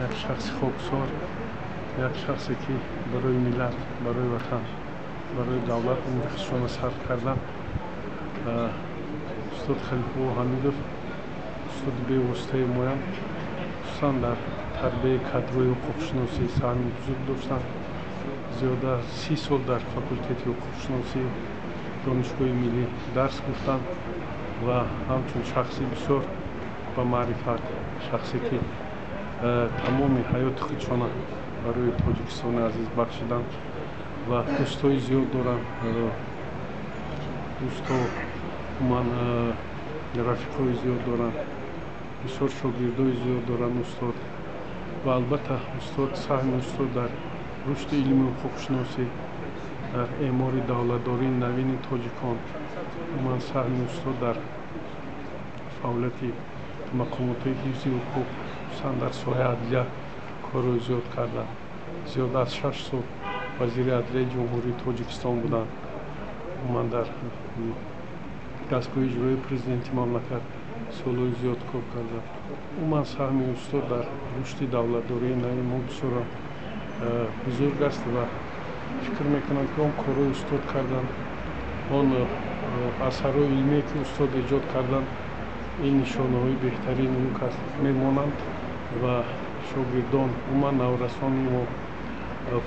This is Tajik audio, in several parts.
Як шахси хоксор, як шахсе ки барои миллат, барои ватан, барои давлат умри худшона сарф карданд. Устод Халифулло Ҳамидов устоди бевоситаи моянд, хусусан дар тарбияи кадрҳои ҳуқуқшиносӣ саҳми бузург доштанд. Зиёда аз 30 сол дар факултети ҳуқуқшиносии Донишгоҳи миллӣ дарс гуфтанд ва ҳамчун шахси бисёр ба маърифат, шахсе ки тамоми ҳаёти худшона барои Тоҷикистони азиз бахшиданд ва дӯстҳои зиёд доранд. Дӯстҳо, умуман, рафиқҳои зиёд доранд, бисёр шогирдои зиёд доранд устод. Ва албатта устод, саҳми устод дар рушди илми ҳуқуқшиносӣ, дар эъмори давлатдории навини тоҷикон, умуман саҳми устод дар фаъолияти мақомотҳои ҳифзи ҳуқуқ, хусусан дар соҳаи адлия корҳои зиёд карданд. Зиёда аз 6 сол вазири адлияи Ҷумҳурии Тоҷикистон буданд. Умуман дар дастгоҳи иҷроии президенти мамлакат солҳои зиёд кор карданд. Умуман саҳми устод дар рушди давлатдории нави мо бисёр бузург аст ва фикр мекунам, ки он корҳои устод карданд, он асарҳои илмие, ки устод эҷод карданд, ин нишонаҳои беҳтарини он кас мемонанд ва шогирдон, умуман наврасони мо,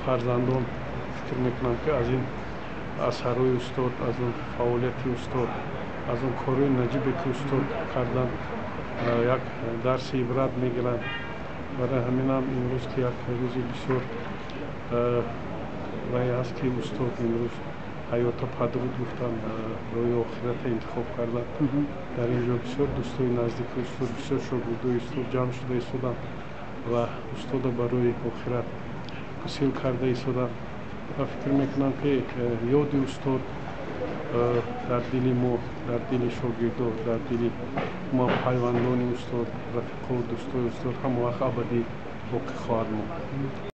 фарзандон фикр мекунам, ки аз ин асарҳои устод, аз он фаъолияти устод, аз он корҳои наҷибе, ки устод карданд, як дарси ибрат мегиранд. Барои ҳаминам имрӯз, ки як рӯзи бисёр вай аст, ки устод имрӯз ҳаёта падруд гуфтанд, роҳи охирата интихоб карданд, дар ин ҷо бисёр дӯстои наздики устод, бисёр шогирдои устод ҷамъ шуда истоданд ва устода барои охират гусел карда истоданд. Ва фикр мекунам, ки ёди устод дар дили мо, дар дили шогирдо, дар дили ма пайвандони устод, рафиқову дӯстои устод ҳама вақт абадӣ боқӣ хоҳад монд.